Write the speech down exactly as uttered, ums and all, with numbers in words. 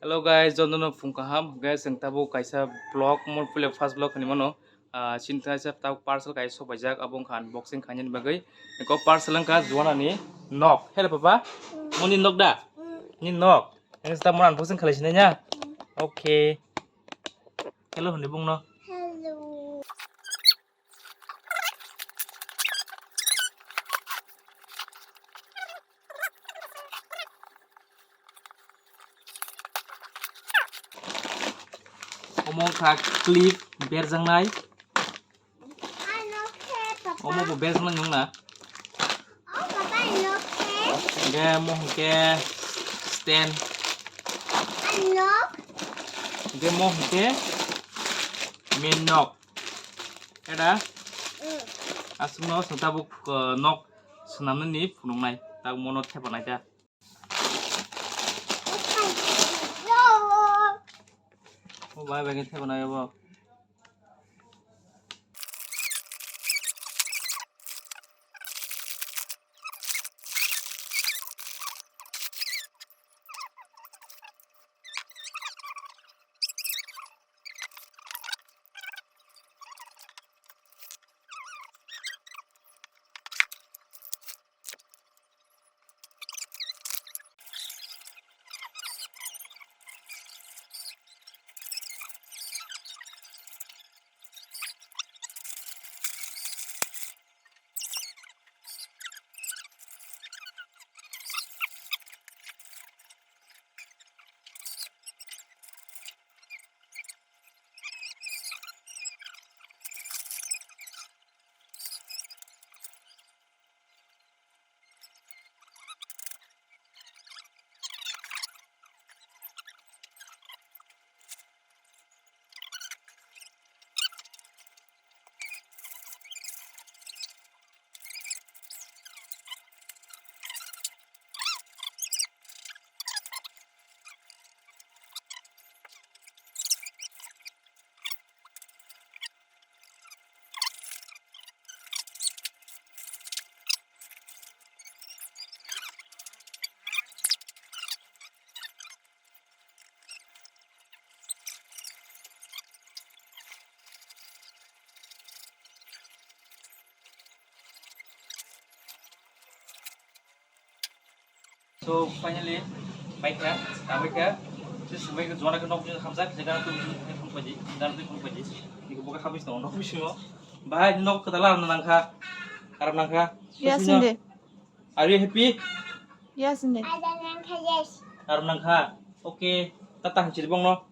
Hello guys, jotono phung kaham. Guys, ang tabuk kaisa vlog, mo puila first vlog hinwi mano. Ah, chini kaisa tabuk parcel kaisa sok paijak, abo wngkha unboxing khainani bagwi. Eko parcel wngkha Juana ni nok. Hello papa. Mo ni nok da? Ni nok. Ang tabuk mo unboxing khalai sinai ya. Okay. Hello hwnwi bungno. Hello. Omo wngkha clip berjaknai. Ano khe, papa. Omo bo berjaknai wngna. O, papa, ano khe. Hingke omo hingke stand. Ano. Hingke omo hingke main nok. Eda. Mm. Aswkno chwng tabuk, uh, nok swnamnani phunuknai. Tabuk mono thepanai ta. O bai bai khe thepanai obo. So finally, baikha, tabaikha, se swbaikha, Juana khe nok hamjak, je gana twi phone paidi, gana twi phone paidi, niko boka habis tongo nok bisingo, bahai nok kwtal aram nangkha, aram nangkha. Yes, inde. Are you happy? Yes, inde. Aram nangkha, yes. Aram nangkha, okay, tata hamchili bongno.